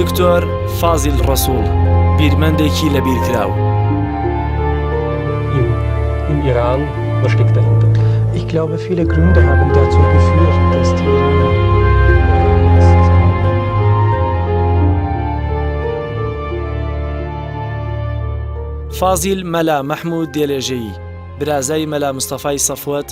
دکتۆر فازیل ڕەسوڵ، بیرمەندێکی لەبیرکراو. Im Iran, was steckt dahinter? Ich glaube, viele Gründe haben dazu geführt, dass die Iraner فازیل مەلا مەحموود دێلێژەیی، برازای مەلا مستەفای سەفوەت،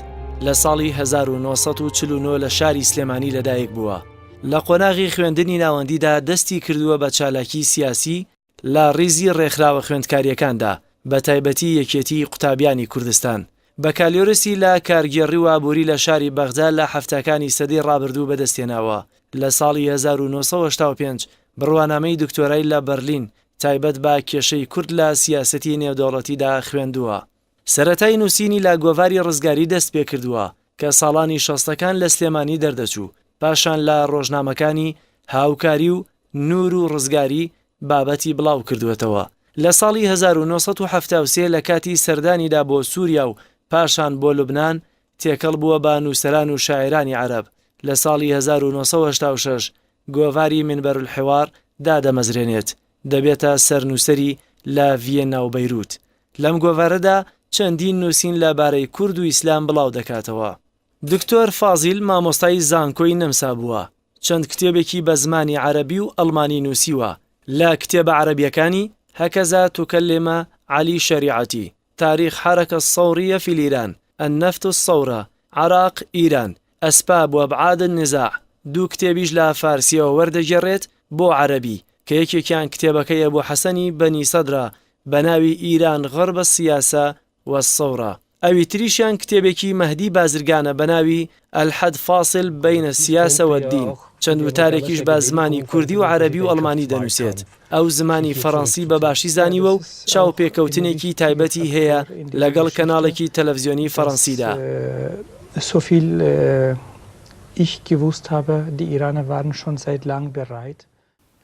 لە ساڵی 1949 لە شاری سلێمانی لەدایک بووە. لە قۆناغی خوێندنی ناوەندیدا دەستی کردووە بە چالاکیی سیاسی لە ڕیزی ڕێکخراوە خوێندکارییەکاندا، بەتایبەتی یەکێتیی قوتابیانی کوردستان. بەکالیۆرسی لە کارگێڕی و ئابووری لە شاری بەغدا لە حەفتاکانی سەدەی ڕابردوو بەدەستهێناوە. لە ساڵی 1985 بڕوانامەی دکتۆرای لە بەرلین تایبەت بە کێشەی کورد لە سیاسەتی نێودەوڵەتیدا خوێندووە. سەرەتای نووسینی لە گۆڤاری ڕزگاری دەست پێکردووە کە ساڵانی شەستەکان لە سلێمانی دەردەچوو، پاشان لە ڕۆژنامەکانی، هاوکاری و نوور و ڕزگاری، بابەتی بڵاو کردووەتەوە. لە ساڵی 1973 لە کاتی سەردانیدا بۆ سووریا و پاشان بۆ لوبنان تێکەڵ بووە بە نووسەران و شاعیرانی عەرەب. لە ساڵی 1986 گۆڤاری منبر الحوار دادەمەزرێنێت، دەبێتە سەرنووسەری لە ڤیەننا و بەیروت. لەم گۆڤارەدا چەندین نووسین لە بارەی کورد و ئیسلام بڵاو دەکاتەوە. دکتۆر فازیل مامۆستای زانکۆی نەمسا بووە، چەند کتێبێکی بە زمانی عەرەبی و ئەڵمانی نووسیوە، لە کتێبە عەرەبییەکانی، هکذا تکلم علی شریعتی، تاریخ حرکە الثوریە فی الایران، النفط الثورە، عراق ایران، اسباب و ابعاد النزاع، دوو کتێبیش لە فارسییەوە وەردەگێڕێت بۆ عەرەبی، کە یەکێکیان کتێبەکەی ئەبو حەسەنی بەنی سەدرە بە ناوی ایران غرب السیاسە و الثورە، ئەوی تریشیان کتێبێکی مەهدی بازرگانە بە ناوی الحد فاصل بین السیاسە و الدین، چەند وتارێکیش بە زمانی کوردی و عەرەبی و ئەڵمانی دەنووسێت. ئەو زمانی فەڕەنسی بە باشی زانیوە و چاوپێکەوتنێکی تایبەتی هەیە لەگەڵ کەناڵێکی تەلەفزیۆنی فەڕەنسیدا. So viel ich gewusst habe, die Iraner waren schon seit lang bereit.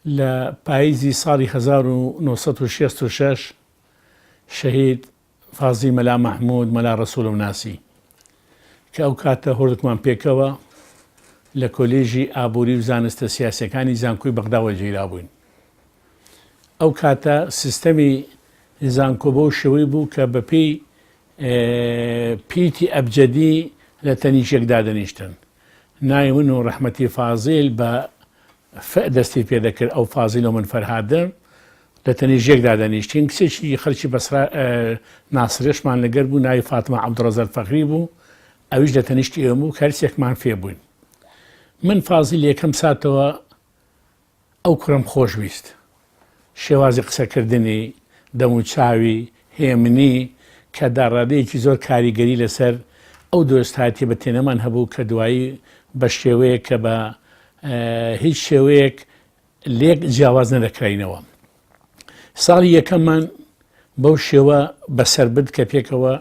لە پاییزی ساڵی 1966 شەهید فازڵی مەلا مەحموود مەلا ڕەسووڵم ناسی کە ئەو کاتە هۆردکمان پێکەوە لە کۆلێژی ئابووری و زانستە سیاسیەکانی زانکۆی بەغدا وەرگیرابووین. ئەو کاتە سیستەمی زانکۆ بەو شێوەی بوو کە بەپێی پیتی ئەبجەدی لە تەنیشێک دادەنیشتن. ناوی من و ڕەحمەتی فازیل بە فئ دەستی پێ دەکرد، ئەو فازیل و من فەرهادم، لە تەنیشت یەک دادەنیشتین، کچێکی خەڵکی بەسرا ناسرێشمان لەگەر بوو، ناوی فاتمە عەبدوڕەزەل فەخری بوو، ئەویش لە تەنیشتی ئێمە بوو، کە هەرسێکمان فێ بووین. من فازیل لە یەکەم ساتەوە ئەو کوڕەم خۆش ویست. شێوازی قسەکردنی، دەموچاوی، هێمنی، کە تا ڕادەیەکی زۆر کاریگەری لەسەر ئەو دۆستایەتیە بەتێنەمان هەبوو کە دوایی بە شێوەیەک کە بە هیچ شێوەیەک لێک جیاواز نەدەکراینەوە. ساڵی یەکەممان بەو شێوە بەسەر برد کە پێکەوە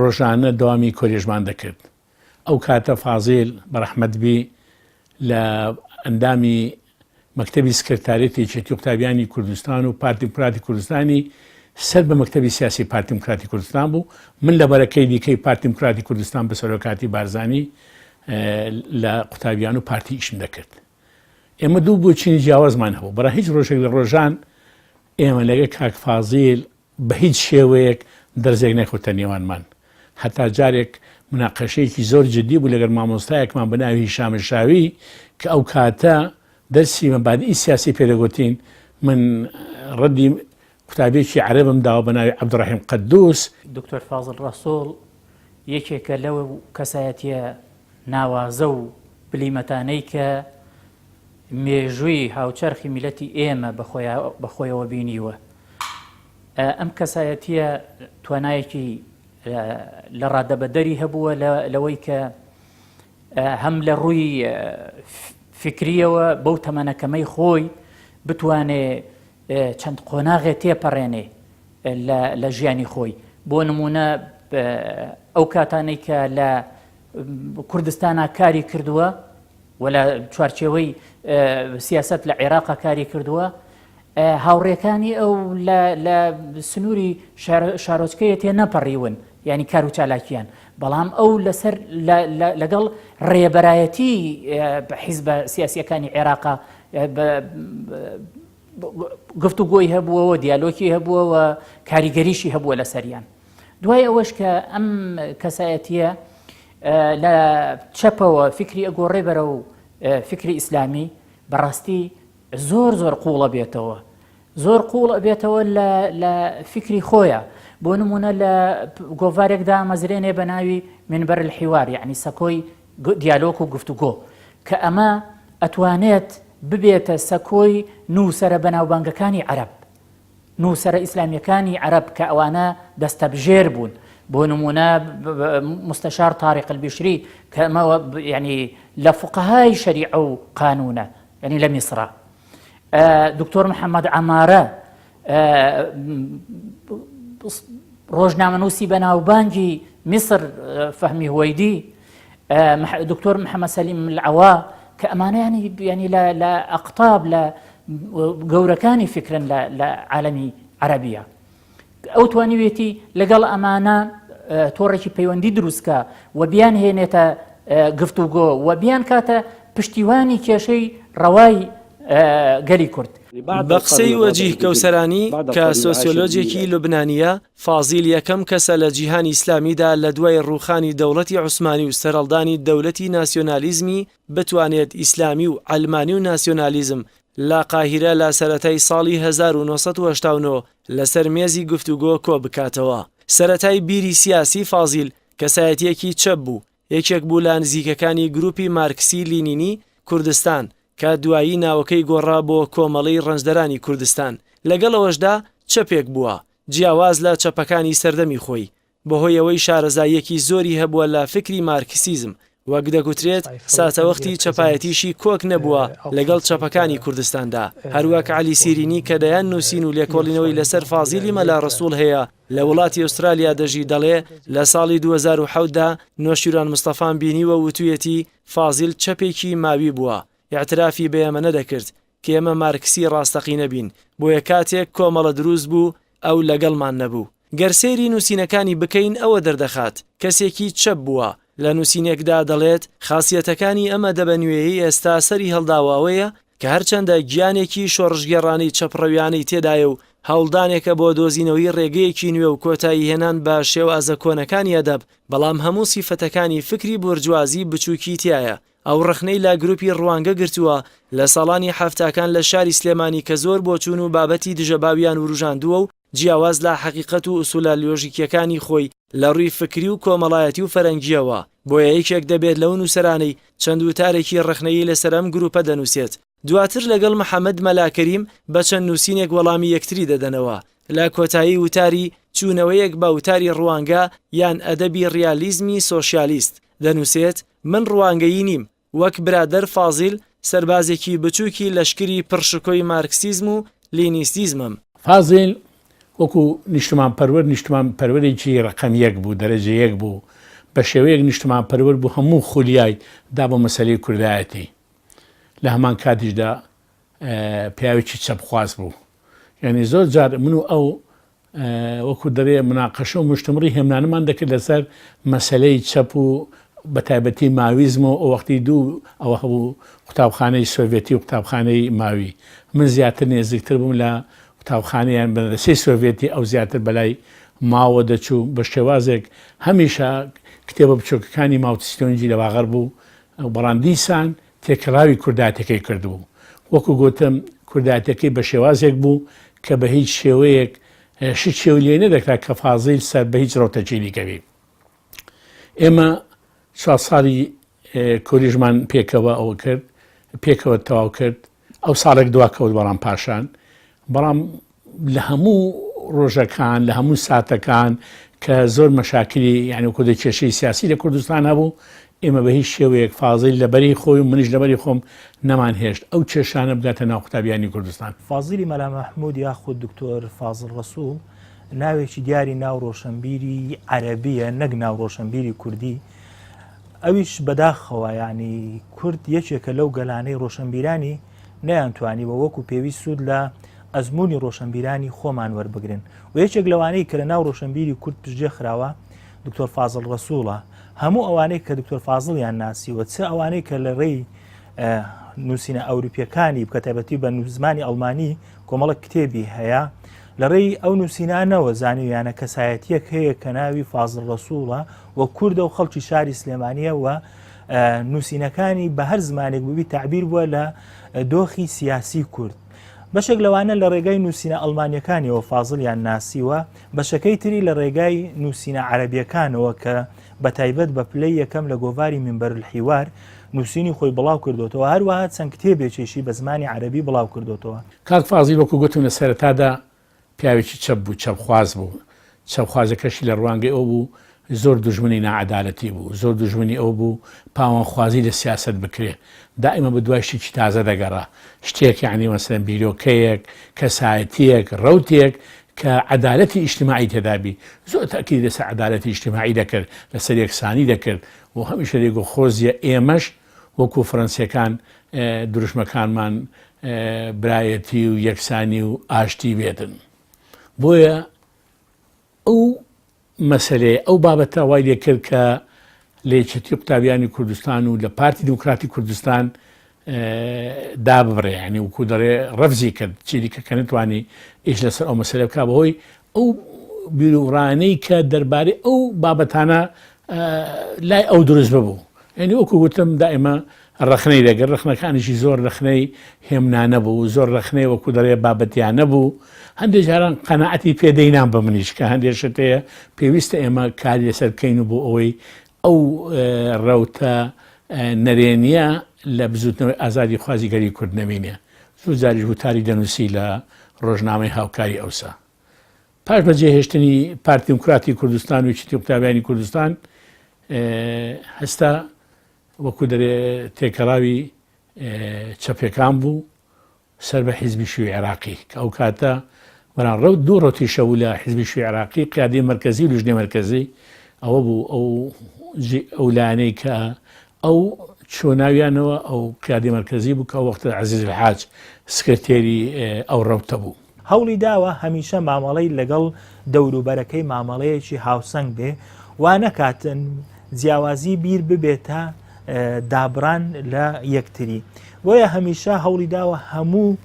ڕۆژانە دەوامی کۆلێژمان دەکرد. ئەو کاتە فازیل بەڕەحمەت بی لە ئەندامی مەکتەبی سکرتاریەتی یەکێتی قوتابیانی کوردستان و پارتی دیموکراتی کوردستانی سەر بە مەکتەبی سیاسی پارتی دیموکراتی کوردستان بوو. من لە بەرەکەی دیکەی پارتی دیموکراتی کوردستان بە سەرۆکاتی بارزانی لە قوتابیان و پارتی ئیشم دەکرد. ئێمە دوو بۆچینی جیاوازمان هەبوو، بەڵام هیچ ڕۆژێک لە ڕۆژان ئێمە لەگەڵ کاک فازیل بە هیچ شێوەیەک دەرزێک نەکەوتە نێوانمان. هەتا جارێک مناقەشەیەکی زۆر جدی بوو لەگەڵ مامۆستایەکمان بە ناوی هیشام شاوی کە ئەو کاتە دەرسی مەبادئی سیاسی پێ دەگوتین، من ڕەدی قوتابیەکی عەرەبم داوە بە ناوی عەبدوڕەحیم قەدوس. دکتۆر فازڵ ڕەسوڵ یەکێکە لەو کەسایەتیە ناوازە و بلیمەتانەی کە مێژووی هاوچەرخی میلەتی ئێمە بە خۆیەوە بینیوە. ئەم کەسایەتیە توانایەکی لە ڕادەبەدەری هەبووە لەوەی کە هەم لە ڕووی فکریەوە بەو تەمەنەکەمەی خۆی بتوانێ چەند قۆناغێ تێپەڕێنێ لە ژیانی خۆی بۆ نمونە ئەو کاتانەی کە لە کوردستانا کاری کردووە و لە چوارچێوەی سیاست لە عێراقا کاری کردووە هاوڕێکانی ئەو لە سنووری شارۆچکەیە تێ نەپەڕیون ینی کار و چالاکیان بەڵام ئەو لەسەر لەگەڵ ڕێبەرایەتی حیزبە سیاسیەکانی عێراقا. گفتوگۆی هەبووە و دیالۆکی هەبووە و کاریگەریشی هەبووە لەسەریان. دوای ئەوەش کە ئەم کەسایەتییە لە چەپەوە فیکری ئەگۆڕێ بەرەو فیکری ئیسلامی، بەڕاستی زۆر زۆر قووڵ ئەبێتەوە. زۆر قووڵ ئەبێتەوە لە لە فیکری خۆیا. بۆ نموونە لە گۆڤارێک دامەزرێنێ بە ناوی منبر الحوار یەعنی سەکۆی دیالۆک و گفتوگۆ کە ئەمە ئەتوانێت ببێتە سەکۆی نووسەرە بەناوبانگەکانی عەرەب، نووسەرە ئیسلامییەکانی عەرەب کە ئەوانە دەستەبژێر بوون، بۆ نموونە مستەشار تاریق البشری کە ئەمە یعنی لە فوقەهای شەریعە و قانوونە یعنی لە میسرا، دکتۆر محەممەد عەمارە ڕۆژنامەنووسی بەناوبانگی میسر فەهمی هوەیدی دکتۆر محەممەد سەلیم العوا کە ئەمانەیانی ینی لە ئەقتاب لە گەورەکانی فکرن لە عالەمی عەربیە ئەو توانیوێتی لەگەڵ ئەمانە تۆڕێکی پەیوەندی دروستکە و بیان هێنێتە گفتوگۆ و بیان کاتە پشتیوانی کێشەی ڕەوای گەلی کورد. بە قسەی وەجیه کەوسەرانی کە سۆسیۆلۆجێکی لوبنانییە، فازیل یەکەم کەسە لە جیهانی ئیسلامیدا لە دوای ڕووخانی دەوڵەتی عوسمانی و سەرهەڵدانی دەولەتی ناسیۆنالیزمی بتوانێت ئیسلامی و عەلمانی و ناسیۆنالیزم لە قاهیرە لە سەرەتای ساڵی 1989 لەسەر مێزی گفتوگۆ کۆبکاتەوە. سەرەتای بیری سیاسی فازیل کەسایەتییەکی چەپ بوو، یەکێک بوو لە نزیکەکانی گروپی مارکسی لینینی کوردستان کە دوایی ناوەکەی گۆڕا بۆ کۆمەڵەی ڕەنجدەرانی کوردستان، لەگەڵ ئەوەشدا چەپێک بووە جیاواز لە چەپەکانی سەردەمی خۆی، بەهۆی ئەوەی شارەزاییەکی زۆری هەبووە لە فکری مارکسیزم، وەک دەگوترێت ساتەوەختی چەپایەتیشی کۆک نەبووە لەگەڵ چەپەکانی کوردستاندا، هەروەک عەلی سیرینی کە دەیان نووسین و لێکۆڵینەوەی لەسەر فازیلی مەلا ڕەسوڵ هەیە لە وڵاتی ئوسترالیا دەژی دەڵێ لە ساڵی 2007 دا نۆشیروان مستەفام بینیوە وتویەتی فازیل چەپێکی ماوی بووە ئیعترافی بە ئێمە نەدەکرد کە ئێمە مارکسی ڕاستەقینە بین بۆیە کاتێک کۆمەڵە دروست بوو ئەو لەگەڵمان نەبوو. گەر سەیری نووسینەکانی بکەین ئەوە دەردەخات کەسێکی چەپ بووە، لە نووسینێکدا دەڵێت خاسیەتەکانی ئەم ئەدەبە نوێیەی ئێستا سەری هەڵداوە ئەوەیە کە هەرچەندە گیانێکی شۆڕشگێڕانەی چەپڕەویانەی تێدایە و هەوڵدانێکە بۆ دۆزینەوەی ڕێگەیەکی نوێ و کۆتاییهێنان بە شێوازە کۆنەکانی ئەدەب، بەڵام هەموو سیفەتەکانی فکری بۆرجوازی بچووکی تیایە. ئەو ڕەخنەی لە گروپی ڕوانگە گرتووە لە ساڵانی حەفتاکان لە شاری سلێمانی کە زۆر بۆچوون و بابەتی دژەباویان وروژاندووە و جیاواز لە حەقیقەت و ئوسولە لۆژیکیەکانی خۆی لە ڕووی فکری و کۆمەڵایەتی و فەرەنگیەوە، بۆیە یەکێک دەبێت لەو نووسەرانەی چەند وتارێکی ڕەخنەیی لەسەر ئەم گروپە دەنووسێت. دواتر لەگەڵ محەمەد مەلا کەریم بە چەند نووسینێک وەڵامی یەکتری دەدەنەوە. لە کۆتایی وتاری، چوونەوەیەک بە وتاری ڕوانگە یان ئەدەبی ڕیالیزمی سۆشیالیست، دەنووسێت، من ڕوانگەیی نیم، وەک برادەر فازیل سەربازێکی بچووکی لەشکری پڕ شکۆی مارکسیزم و لینیسیزمم. فازیل وەکو نیشتمانپەروەر نیشتمانپەروەرێکی ڕەقەم یەک بوو، دەرەجە یەک بوو، بە شێوەیەک نیشتمانپەروەر بوو هەموو خولیای دا بۆ مەسەلەی کوردایەتی. لە هەمان کاتیشدا پیاوێکی چەپخواز بوو. یانی زۆر جار من و ئەو وەکو دەرێ مناقەشە و مشتومڕی هێمنانەمان دەکرد لەسەر مەسەلەی چەپ و بەتایبەتی ماویزم و ئەوەختی دوو ئەوە هەبوو قوتابخانەی سۆڤێتی و قوتابخانەی ماوی من زیاتر نێزیکتر بووم لە قوتابخانە یان مەدرەسەی سۆڤێتی ئەو زیاتر بەلای ماوە دەچوو بە شێوازێک هەمیشە کتێبە بچۆکەکانی ماوتسیتۆنگی لە باغەر بوو بەڵام دیسان تێکەڵاوی کوردایەتەکەی کردبوو. وەکو گوتم کوردایەتەکەی بە شێوازێک بوو کە بە هیچ شێوەیەک شت شێوی لێ نەدەکرا کە فازیل سەر بە هیچ ڕەوتەکی دیکە بی. ئێمە چوار ساڵی کۆلیژمان پێکەوە ئەوە کرد، پێکەوە تەواو کرد. ئەو ساڵێک دوا کەوت بەڵام پاشان بەڵام لە هەموو ڕۆژەکان لە هەموو ساتەکان کە زۆر مەشاکلی یعنی کوردە کێشەی سیاسی لە کوردستان هەبوو ئێمە بە هیچ شێوەیەک فازیل لەبەری خۆی و منیش لەبەری خۆم نەمان هێشت ئەو کێشانە بگاتە ناو قوتابیانی کوردستان. فازیلی مەلا مەحموود یاخود دکتۆر فازڵ ڕەسووڵ ناوێکی دیاری ناو ڕۆشنبیری عەرەبییە نەک ناو ڕۆشنبیری کوردی، ئەویش بەداخەوە یعنی کورد یەکێکە لەو گەلانەی ڕۆشنبیرانی نەیانتوانیوە وەکو پێویست سوود لە ئەزموونی ڕۆشنبیرانی خۆمان وەربگرن و یەکێک لەوانەی کە لە ناو ڕۆشنبیری کورد پشتگوێ خراوە دکتۆر فازڵ ڕەسووڵە هەموو ئەوانەی کە دکتۆر فازڵیان ناسیوە چ ئەوانەی کە لە ڕێی نووسینە ئەوروپیەکانی بکە تایبەتی بە زمانی ئەڵمانی کۆمەڵک کتێبی هەیە لە ڕێی ئەو نووسینانەوە زانیویانە کەسایەتیەک هەیە کە ناوی فازڵ ڕەسوڵە و کوردە و خەڵکی شاری سلێمانیە و نووسینەکانی بە هەر زمانێک ببی تعبیر بووە لە دۆخی سیاسی کورد. بەشێک لەوانە لە ڕێگای نووسینە ئەڵمانیەکانیەوە فازڵیان ناسیوە، بەشەکەی تری لە ڕێگای نووسینە عەرەبیەکانەوە کە بە تایبەت بە پلەی یەکەم لە گۆڤاری منبر الحوار نووسینی خۆی بڵاو کردۆتەوە، هەروەها چەند کتێبێکیشی بە زمانی عەرەبی بڵاو کردۆتەوە. کاک فازیل وەکو گوتم لە سەرەتادا پیاوێکی چەپ بوو، چەپخواز بوو، چەپخوازەکەشی لە ڕوانگەی ئەو بوو زۆر دوژمنی ناعەدالەتی بوو، زۆر دوژمنی ئەو بوو پاوانخوازی لە سیاسەت بکرێ، دائیمە بە دوای شتێکی تازە دەگەڕا، شتێک یەعنی مەسەلەن بیرۆکەیەک، کەسایەتییەک، ڕەوتێک کە عەدالەتی ئیجتیماعی تێدا بی، زۆر تەئکیدی لەسەر عەدالەتی ئیجتیماعی دەکرد، لەسەر یەکسانی دەکرد و هەمیشە دەیگوت خۆزیە ئێمەش وەکوو فڕەنسییەکان دروشمەکانمان برایەتی و یەکسانی و ئاشتی بێتن. بۆیە ئەو مەسەلەیە، ئەو بابەتە وای لێ کرد کە لە یەکێتی قوتابیانی کوردستان و لە پارتی دیموکراتی کوردستان داببڕێ، یانی وەکوو دەڵێ ڕەفزی کرد، چیدیکە کە نەتوانی ئیش لەسەر ئەو مەسەلە بکا بەهۆی ئەو بیروڕانەی کە دەربارەی ئەو بابەتانە لای ئەو دروست ببوو. یانی وەکو گوتم دائیمە ڕەخنەی دەگرت، ڕەخنەکانیشی زۆر ڕەخنەی هێمنانە بوو، زۆر ڕەخنەی وەکو دەڵێ بابەتیانە بوو، هەندێ جاران قەناعەتی پێ دەینام بە منیش کە هەندێ شت هەیە پێویستە ئێمە کاری لەسەر بکەین و بۆ ئەوەی ئەو ڕەوتە نەرێنییە لە بزووتنەوەی ئازادیخوازی گەلی کورد نەمینێ. زۆر جاریش وتاری دەنووسی لە ڕۆژنامەی هاوکاری ئەوسا. پاش بەجێهێشتنی پارتی دیموکراتی کوردستان و یەکێتی قوتابیانی کوردستان هەستا وەکو دەرێ تێکەڵاوی چەپەکان بوو سەر بە حیزبی شیوعی عێراقی کە ئەو کاتە بەڵام ڕەوت دوو ڕەوتی شەوو لە حیزبی شیوعی عێراقی قیادەی مەرکەزی و لوجنەی مەرکەزی ئەوە بوو ئەو ئەو لایەنەی کە ئەو چووە ناویانەوە ئەو قیادەی مەرکەزی بوو کە ئەو وەختە عەزیز الحاج سکرتێری ئەو ڕەوتە بوو. هەوڵی داوە هەمیشە مامەڵەی لەگەڵ دەوروبەرەکەی مامەڵەیەکی هاوسەنگ بێ، وا نەکاتن جیاوازی بیر ببێتە دابڕان لە یەکتری. بۆیە هەمیشە هەوڵی داوە هەموو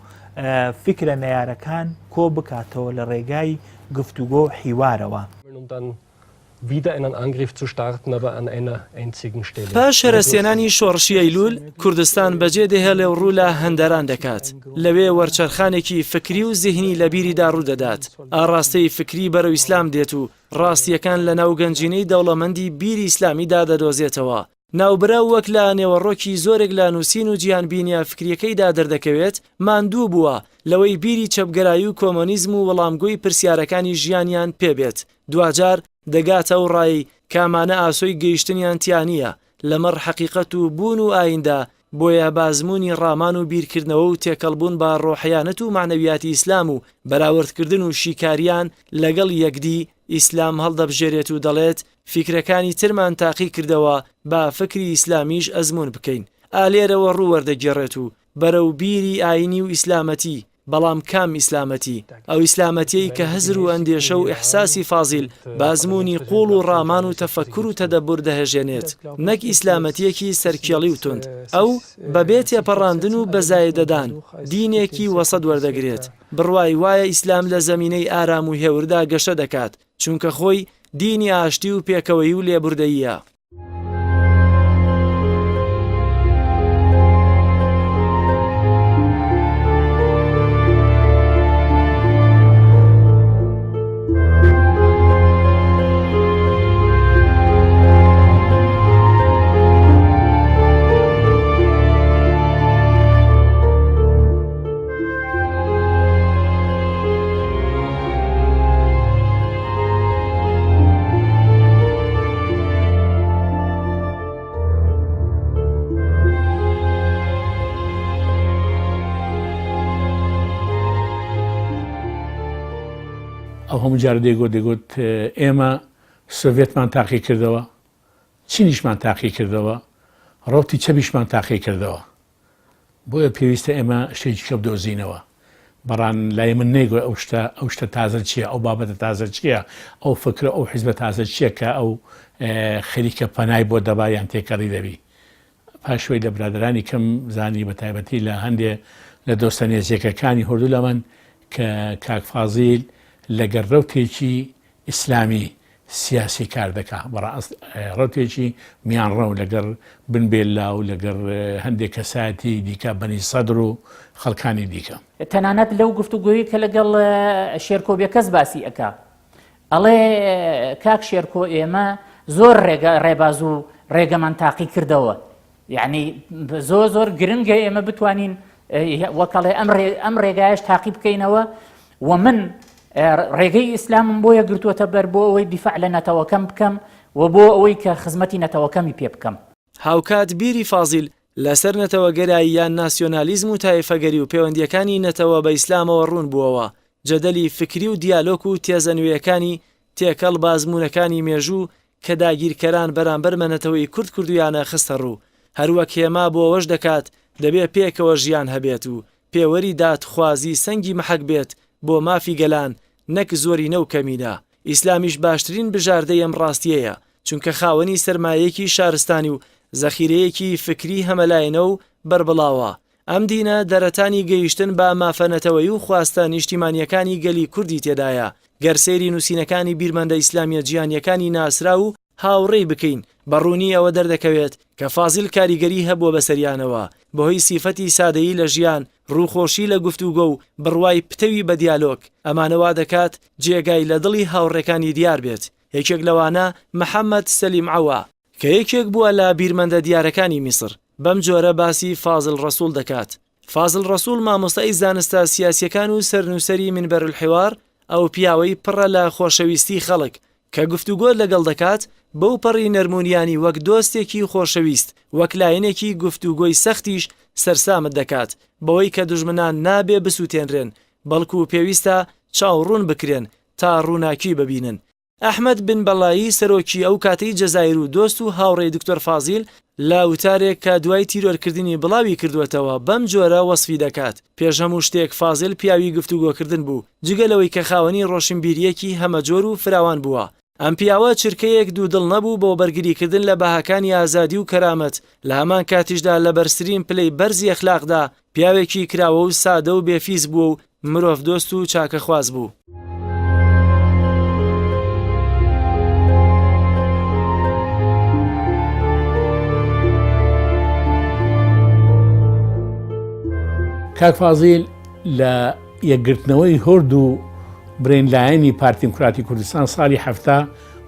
فیکرە نەیارەکان کۆ بکاتەوە لە ڕێگای گفتوگۆ و حیوارەوە. Wieder einen Angriff zu starten, aber an einer einzigen Stelle. پاش هەرەسهێنانی شۆڕشی ئەیلوول، کوردستان بەجێ دەهێڵێ و ڕوو لە هەندەران دەکات. لەوێ وەرچەرخانێکی فکری و زیهنی لە بیریدا ڕوو دەدات. ئاڕاستەی فکری بەرەو ئیسلام دێت و ڕاستییەکان لەناو گەنجینەی دەوڵەمەندی بیری ئیسلامیدا دەدۆزێتەوە. ناوبراو وەک لە نێوەڕۆکی زۆرێک لە نووسین و جیهانبینییە فکرییەکەیدا دەردەکەوێت، ماندوو بووە لەوەی بیری چەپگەرایی و کۆمۆنیزم و وەڵامگۆی پرسیارەکانی ژیانیان پێ بێت، دواجار دەگاتە ئەو ڕایەی کە ئەمانە ئاسۆی گەیشتنیان تیا نییە لەمەڕ حەقیقەت و بوون و ئاییندا، بۆیە بە ئەزموونی ڕامان و بیرکردنەوە و تێکەڵبوون بە ڕۆحیانەت و مەعنەویاتی ئیسلام و بەراوردکردن و شیکارییان لەگەڵ یەکدی، ئیسلام هەڵدەبژێرێت و دەڵێت، فیکرەکانی ترمان تاقی کردەوە با فکری ئیسلامیش ئەزموون بکەین. ئا لێرەوە ڕوو وەردەگێڕێت و بەرەو بیری ئاینی و ئیسلامەتی، بەڵام کام ئیسلامەتی؟ ئەو ئیسلامەتیەی کە هزر و ئەندێشە و ئیحساسی فازیل بە ئەزموونی قووڵ و ڕامان و تەفەکور و تەدەبور دەهەژێنێت، نەک ئیسلامەتیەکی سەرکێڵی و توند. ئەو، بە بێ تێپەڕاندن و بەزایدەدان، دینێکی وەسەت وەردەگرێت. بڕوای وایە ئیسلام لە زەمینەی ئارام و هێوردا گەشە دەکات، چونکە خۆی دینی ئاشتی و پێکەوەیی و لێبوردەییە. ئەو هەموو جار دەیگوت دەیگوت ئێمە سۆڤێتمان تاقی کردەوە چینیشمان تاقی کردەوە ڕەوتی چەپیشمان تاقی کردەوە بۆیە پێویستە ئێمە شتێکی کە بدۆزینەوە. بەڕان لای من نەیگۆ ئەو شتە ئەو شتە تازە چییە، ئەو بابەتە تازە چییە، ئەو فکرە ئەو حیزبە تازە چییە کە ئەو خەریکە پەنای بۆ دەبا یان تێکەڵی دەبی. پاشوەی لە برادەرانی کەم زانی بە تایبەتی لە هەندێ لە دۆستە نێزیەکەکانی هۆردوو کە کاک فازیل لەگەر رەوتێکی ئیسلامی سیاسی کار دەکا بەڕاست ڕەوتێکی میانڕەو لەگەڵ بن بێللا و لەگەڵ هەندێک کەسایەتی دیکە بەنی سەدر و خەڵکانی دیکە. تەنانەت لەو گفتوگۆیەی کە لەگەڵ شێرکۆ بێکەس باسی ئەکا ئەڵێ کاک شێرکۆ ئێمە زۆر ڕێگە ڕێباز و ڕێگەمان تاقی کردەوە یعنی زۆر زۆر گرنگە ئێمە بتوانین وەکەڵێ ئەم ئەم ڕێگایش تاقی بکەینەوە و من ڕێگەی ئیسلامم بۆیە گرتووەتە بەر بۆ ئەوەی دیفاع لە نەتەوەکەم بکەم و بۆ ئەوەی کە خزمەتی نەتەوەکەمی پێ بکەم. هاوکات بیری فازیل لەسەر نەتەوەگەرایی یان ناسیۆنالیزم و تایفەگەری و پەیوەندییەکانی نەتەوە بە ئیسلامەوە ڕوون بووەوە، جەدەلی فکری و دیالۆک و تێزە نوێیەکانی تێکەڵ بە ئەزموونەکانی مێژوو کە داگیرکەران بەرامبەر بە نەتەوەی کورد کردوویانە خستە ڕوو، هەروەک هێما بۆ ئەوەش دەکات دەبێ پێکەوە ژیان هەبێت و پێوەری دادخوازی سەنگی مەحەک بێت بۆ مافی گەلان نەک زۆرینە و کەمینە، ئیسلامیش باشترین بژاردەی ئەم ڕاستیەیە، چونکە خاوەنی سەرمایەیەکی شارستانی و زەخیرەیەکی فکری هەمەلایەنە و بەربڵاوە، ئەم دینە دەرەتانی گەیشتن بە مافە نەتەوەیی و خواستە نیشتیمانییەکانی گەلی کوردی تێدایە، گەر سەیری نووسینەکانی بیرمەندە ئیسلامییە جیهانییەکانی ناسراو و هاوڕێی بکەین بە ڕوونی ئەوە دەردەکەوێت کە فازیل کاریگەری هەبووە بەسەریانەوە بەهۆی سیفەتی سادەیی لە ژیان، ڕووخۆشی لە گفتوگۆ و بڕوای پتەوی بە دیالۆگ، ئەمانە وا دەکات جێگای لە دڵی هاوڕێکانی دیار بێت، یەکێک لەوانە محەمەد سەلیم عەوە، کە یەکێک بووە لە بیرمەندە دیارەکانی میسر، بەم جۆرە باسی فازل ڕەسوڵ دەکات، فازل ڕەسوڵ مامۆستای زانستە سیاسیەکان و سەرنووسەری منبر الحوار، ئەو پیاوەی پڕە لە خۆشەویستی خەڵک، کە گفتوگۆت لەگەڵ دەکات، بەو پەڕی نەرمونیانی وەک دۆستێکی خۆشەویست، وەک لایەنێکی گفتوگۆی سەختیش سەرسامت دەکات، بەوەی کە دوژمنان نابێ بسوتێنرێن، بەڵکو پێویستە چاو ڕوون بکرێن تا ڕووناکی ببینن. ئەحمەد بن بەڵایی سەرۆکی ئەو کاتەی جەزایر و دۆست و هاوڕێی دکتۆر فازیل لە وتارێک کە دوای تیرۆرکردنی بڵاوی کردووەتەوە بەم جۆرە وەسفی دەکات، پێش هەموو شتێک فازیل پیاوی گفتوگۆکردن بوو، جگە لەوەی کە خاوەنی ڕۆشنبیرییەکی هەمەجۆر و فراوان بووە. ئەم پیاوە چرکەیەک دوودڵ نەبوو بۆ بەرگریکردن لە بەهاکانی ئازادی و کەرامەت، لە هەمان کاتیشدا لە بەرزترین پلەی بەرزی ئەخلاقدا پیاوێکی کراوە و سادە و بێفیز بووە و مرۆڤدۆست و چاکەخواز بوو. کاک فازیل لە یەکگرتنەوەی هۆرد و برێن لایەنی پارتی دیموکراتی کوردستان ساڵی حەفتا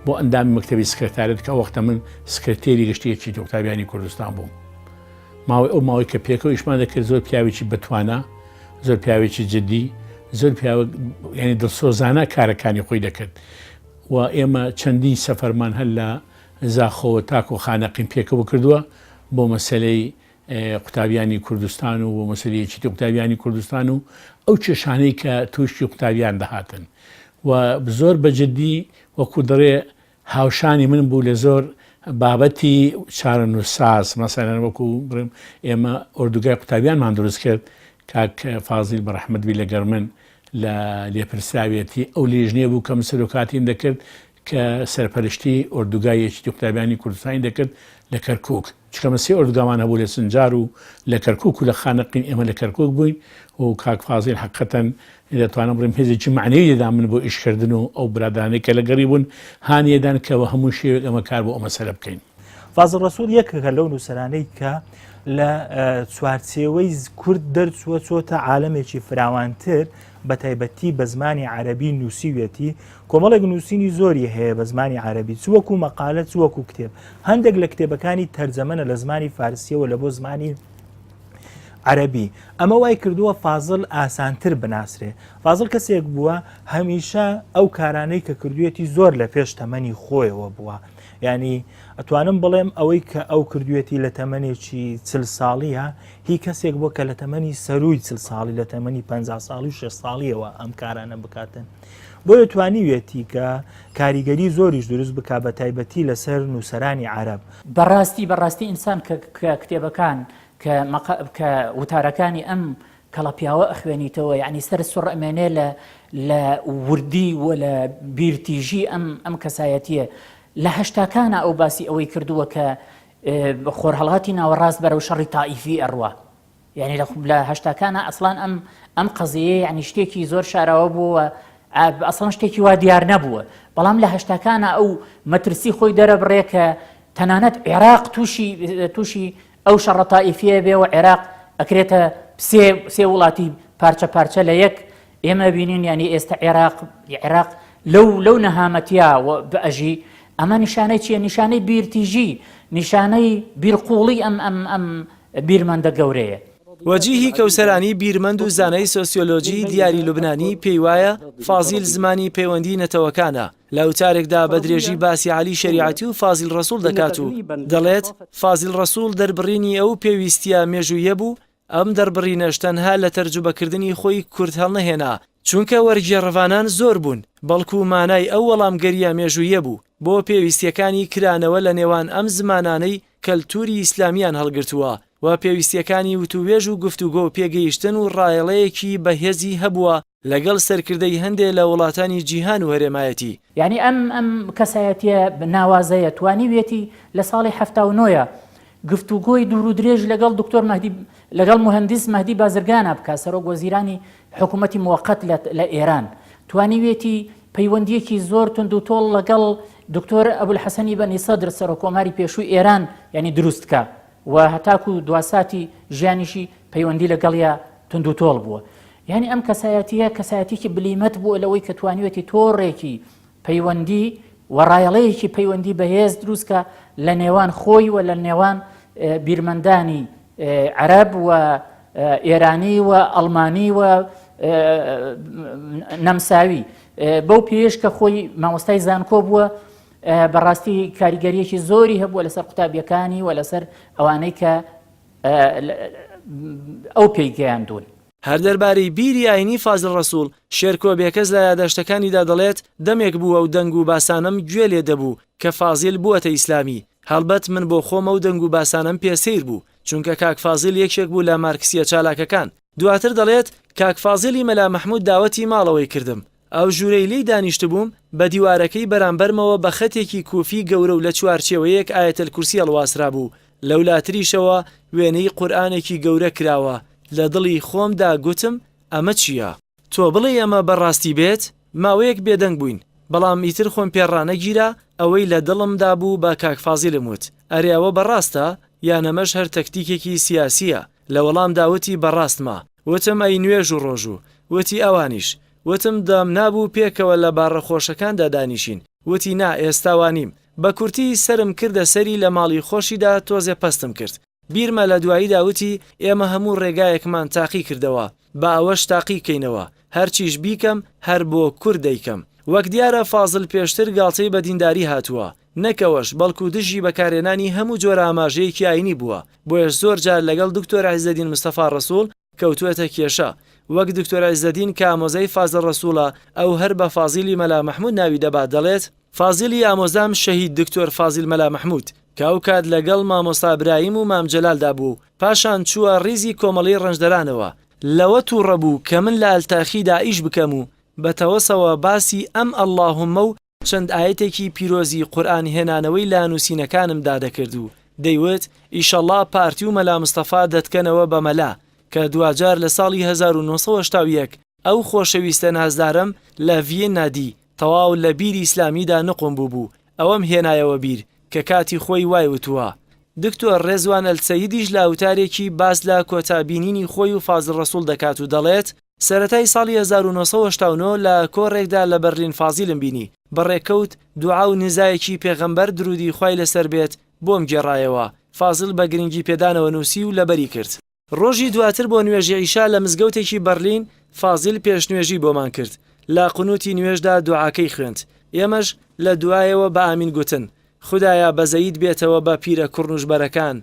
بۆ ئەندامی مەکتەبی سکرتارێت کە وەختە من سکرتێری گشتی یەکێتی قوتابیانی کوردستان بووم ماوەی ئەو ماوەی کە پێکەوە ئیشمان دەکرد زۆر پیاوێکی بەتوانا زۆر پیاوێکی جدی زۆر پیاوە ینی دڵسۆزانە کارەکانی خۆی دەکرد و ئێمە چەندین سەفەرمان هەر لە زاخۆوە تاکو خانەقین پێکەوە کردووە بۆ مەسلەی قوتابیانی کوردستان و بۆ مەسلەی یەکێتی قوتابیانی کوردستان و ئەو کێشانەی کە تووشی قوتابیان دەهاتن و زۆر بە جدی وەکو دەڵێ هاوشانی من بوو لە زۆر بابەتی چارەنووسساز، مەسەلەن وەکو بڵێم ئێمە ئۆردوگای قوتابیانمان دروست کرد، کاک فازیل بە ڕەحمەت بی لەگەڵ من لە لێپرسراوێتی ئەو لیژنەیە بوو کە من سەرۆکاتیم دەکرد کە سەرپەرشتی ئۆردوگای یەکێتی قوتابیانی کوردستانی دەکرد لە کەرکووک. چونکە ئەمە سێ ئۆردوگامان هەبوو لە سنجار و لە کەرکوک و لە خانەقین، ئێمە لە کەرکوک بووین و کاک فازیل حەقیقەتەن دەتوانم بڵێم هێزێکی مەعنەوی دەدا من بۆ ئیشکردن و ئەو برادەرانەی کە لەگەڵی بوون هانی ئەدان کە بە هەموو شێوەیەک ئەمە کار بۆ ئەو مەسەلە بکەین. فازڵ ڕەسوڵ یەکێکە لەو نووسەرانەی کە لە چوارچێوەی کورد دەرچووە چۆتە عالەمێکی فراوانتر بە تایبەتی بە زمانی عەرەبی نووسیویەتی کۆمەڵێک نووسینی زۆری هەیە بە زمانی عەرەبی چ وەکو مەقالە چ وەکو کتێب هەندێک لە کتێبەکانی تەرجەمەنە لە زمانی فارسیەوە لە بۆ زمانی عەرەبی ئەمە وای کردووە فازل ئاسانتر بناسرێ فازل کەسێک بووە هەمیشە ئەو کارانەی کە کردوێتی زۆر لە پێش تەمەنی خۆیەوە بووە ینی ئەتوانم بڵێم ئەوەی کە ئەو کردوێتی لە تەمەنێکی چل ساڵیە هی کەسێک بووە کە لە تەمەنی سەروی چل ساڵی لە تەمەنی پ ساڵی و 6 ساڵیەوە ئەم کارانە بکاتن بۆیە توانیویەتی کە کاریگەری زۆریش دروست بکا بە تایبەتی لەسەر نووسەرانی عەرەب. بەڕاستی بەڕاستی ئینسان کە کە کتێبەکان کە مەقا کە وتارەکانی ئەم کەڵە پیاوە ئەخوێنیتەوە یعنی سەرت سوڕ ئەمێنێ لە لە وردی و لە بیرتیژی ئەم ئەم کەسایەتیە لە هەشتاکانە ئەو باسی ئەوەی کردووە کە. خۆرهەڵاتی ناوەڕاست بەرەو شەڕی تائیفی ئەڕوا. یعنی لە هەشتاکانە ئەسڵان ئەم ئەم قەزیەیە یعنی شتێکی زۆر شاراوە بووە ئەسڵان شتێکی وا دیار نەبووە بەڵام لە هەشتاکانە ئەو مەترسی خۆی دەرەبڕێ کە تەنانەت عێراق تووشی تووشی ئەو شەڕە تائیفیە بێ و عێراق ئەکرێتە سێ سێ وڵاتی پارچە پارچە لە یەک ئێمە بینین ینی ئێستا عێراق عێراق لەو لەو نەهامەتیا بەئەژی ئەمە نیشانەی چییە نیشانەی بیرتیژی نیشانەی بیرقوڵی ئەم ئەم ئەم بیرمەندە گەورەیە. وەجیهی کەوسەرانی بیرمەند و زانای سۆسیۆلۆجی دیاری لوبنانی پێی وایە فازیل زمانی پەیوەندی نەتەوەکانە، لە وتارێکدا بە درێژی باسی عەلی شەریعەتی و فازیل ڕەسوڵ دەکات و دەڵێت، فازیل ڕەسوڵ دەربڕینی ئەو پێویستییە مێژووییە بوو، ئەم دەربڕینەش تەنها لە تەرجوبەکردنی خۆی کورت هەڵنەهێنا، چونکە وەرگێڕڤانان زۆر بوون، بەڵکو مانای ئەو وەڵامگەرییە مێژووییە بوو بۆ پێویستییەکانی کرانەوە لە نێوان ئەم زمانانەی کەلتووری ئیسلامییان هەڵگرتووە و پێویستییەکانی وتووێژ و گفتوگۆ و پێگەیشتن و ڕایەڵەیەکی بەهێزی هەبووە لەگەڵ سەرکردەی هەندێ لە وڵاتانی جیهان و هەرێمایەتی. یانی ئەم ئەم کەسایەتیە ناوازەیە توانیویەتی لە ساڵی 79 گفتوگۆی دوور و درێژ لەگەڵ دکتۆر مەهدی لەگەڵ موهەندیس مەهدی بازرگانا بکات سەرۆک وەزیرانی حکوومەتی موەقەت لە ئێران توانیویەتی پەیوەندیەکی زۆر توند و تۆڵ لەگەڵ دکتۆر ئەبولحەسەنی بەنی سەدر سەرۆک کۆماری پێشووی ئێران یعنی دروست کا و هەتاکو دواساتی ژیانیشی پەیوەندی لەگەڵیا توند و تۆڵ بووە یعنی ئەم کەسایەتیە کەسایەتیکی بلیمەت بووە لەوەی کە توانیوێتی تۆڕێکی پەیوەندی و ڕایەڵەیەکی پەیوەندی بەهێز دروستکە لە نێوان خۆی و لە نێوان بیرمەندانی عەرەب و ئێرانی و ئەڵمانی و نەمساوی بەو پێش کە خۆی مامۆستای زانکۆ بووە بەڕاستی کاریگەریەکی زۆری هەبووە لەسەر قوتابیەکانی و لەسەر ئەوانەی کە ئەو پێی گەیاندوون. هەر دەربارەی بیری ئاینی فازل ڕەسوڵ، شێرکۆ بێکەس لە یاداشتەکانیدا دەڵێت، دەمێک بوو ئەو دەنگ و باسانەم گوێ لێ دەبوو کە فازیل بووەتە ئیسلامی، هەڵبەت من بۆ خۆم ئەو دەنگ و باسانەم پێ سەیر بوو، چونکە کاک فازیل یەکێک بوو لە مارکسییە چالاکەکان. دواتر دەڵێت، کاک فازیلی مەلا مەحموود داوەتی ماڵەوەی کردم، ئەو ژوورەی لێی دانیشتبووم بە دیوارەکەی بەرامبەرمەوە بە خەتێکی کوفی گەورە و لە چوارچێوەیەک ئایەتەلکورسی هەڵواسرابوو، لەولاتریشەوە وێنەی قورئانێکی گەورە کراوە، لە دڵی خۆمدا گوتم ئەمە چییە؟ تۆ بڵێی ئەمە بە ڕاستی بێت؟ ماوەیەک بێدەنگ بووین، بەڵام ئیتر خۆم پێ ڕانەگیرا، ئەوەی لە دڵمدا بوو بە کاک فازیلم وت، ئەرێ ئەوە بە ڕاستە؟ یان ئەمەش هەر تەکتیکێکی سیاسییە؟ لە وەڵامدا وتی بە ڕاستمە. وتم ئەی نوێژ و ڕۆژوو؟ وتی ئەوانیش. وتم دامنابوو پێکەوە لە باڕە خۆشەکاندا دانیشین. وتی نا ئێستا وا نیم. بە کورتی سەرم کردە سەری لە ماڵی خۆشیدا تۆزێ پەستم کرد. بیرمە لە دواییدا وتی ئێمە هەموو ڕێگایەکمان تاقی کردەوە با ئەوەش تاقی کەینەوە. هەرچیش بیکەم هەر بۆ کورد دەیکەم. وەک دیارە فازل پێشتر گاڵتەی بە دینداری هاتووە. نەک ئەوەش بەڵکو دژی بەکارهێنانی هەموو جۆرە ئاماژەیەکی ئاینی بووە، بۆیەش زۆر جار لەگەڵ دکتۆر عیزەدین مستەفا ڕەسوڵ کەوتووەتە کێشە، وەک دکتۆر عیزەدین کە ئامۆزای فازڵ ڕەسوڵە ئەو هەر بە فازیلی مەلا مەحمود ناوی دەبات دەڵێت، فازیلی ئامۆزام شەهید دکتۆر فازیل مەلا مەحمود کە ئەوکات لەگەڵ مامۆستا برایم و مام جەلالدا بوو و پاشان چووە ڕیزی کۆمەڵەی ڕەنجدەرانەوە، لەوە توڕە بوو کە من لە ئەلتاخیدا ئیش بکەم و بە تەوەسەوە باسی ئەم اللهم و چەند ئایەتێکی پیرۆزی قورئان هێنانەوەی لە نووسینەکانمدا دەکرد و دەیوت ئیشەڵا پارتی و مەلا مستەفا دەتکەنەوە بە مەلا کە دواجار لە ساڵی 1981 ئەو خۆشەویستە نازدارەم لە ڤیەننا دی تەواو لە بیری ئیسلامیدا نقوم بووبوو ئەوەم هێنایەوە بیر کە کاتی خۆی وای وتووە. دکتۆر ڕێزوان ئەلسەیدیش لە وتارێکی باس لە کۆتا بینینی خۆی و فازڵ ڕەسوڵ دەکات و دەڵێت سەرەتای ساڵی 1989 لە کۆڕێکدا لە بەرلین فازیلم بینی، بە ڕێکەوت دوعا و نزایەکی پێغەمبەر درودی خوای لەسەر بێت بۆم گێڕایەوە، فازیل بە گرنگی پێدانەوە نووسی و لەبەری کرد. ڕۆژی دواتر بۆ نوێژی عیشا لە مزگەوتێکی بەرلین فازیل پێشنوێژی بۆمان کرد، لە قنوتی نوێژدا دوعاکەی خوێند، ئێمەش لە دوایەوە بە ئامین گوتن، خودایا بەزەییت بێتەوە بە پیرە کوڕنوژبەرەکان،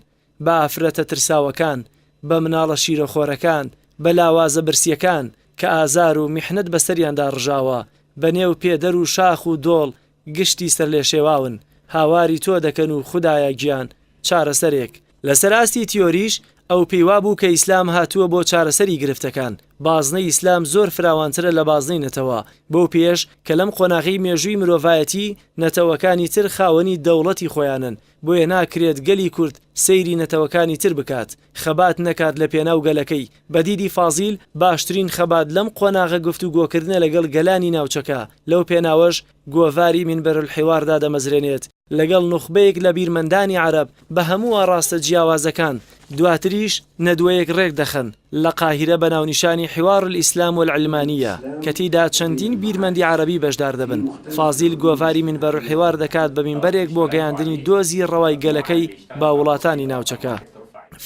بە ئافرەتە ترساوەکان، بە مناڵە شیرەخۆرەکان، بە لاوازە برسییەکان کە ئازار و میحنەت بەسەریاندا ڕژاوە، بە نێو پێدەر و شاخ و دۆڵ گشتی سەرلێشێواون، هاواری تۆ دەکەن و خودایە گیان چارەسەرێک. لەسەر ئاستی تیۆریش، ئەو پێی وابوو کە ئیسلام هاتووە بۆ چارەسەری گرفتەکان، بازنەی ئیسلام زۆر فراوانترە لە بازنەی نەتەوە، بەو پێیەش کە لەم قۆناغەی مێژووی مرۆڤایەتی نەتەوەکانی تر خاوەنی دەوڵەتی خۆیانن، بۆیە ناکرێت گەلی کورد سەیری نەتەوەکانی تر بکات، خەبات نەکات لە پێناو گەلەکەی، بە دیدی فازیل باشترین خەبات لەم قۆناغە گفتوگۆکردنە لەگەڵ گەلانی ناوچەکە، لەو پێناوەش گۆڤاری منبر الحوار دادەمەزرێنێت لەگەڵ نوخبەیەک لە بیرمەندانی عەرەب بە هەموو ئاڕاستە جیاوازەکان، دواتریش نەدوەیەک ڕێکدەخەن لە قاهیرە بە ناونیشانی حوار الاسلام والعلمانیە کە تێیدا چەندین بیرمەندی عەرەبی بەشدار دەبن. فازیل گۆڤاری منبر الحوار دەکات بە مینبەرێک بۆ گەیاندنی دۆزی ڕەوای گەلەکەی بە وڵاتانی ناوچەکە.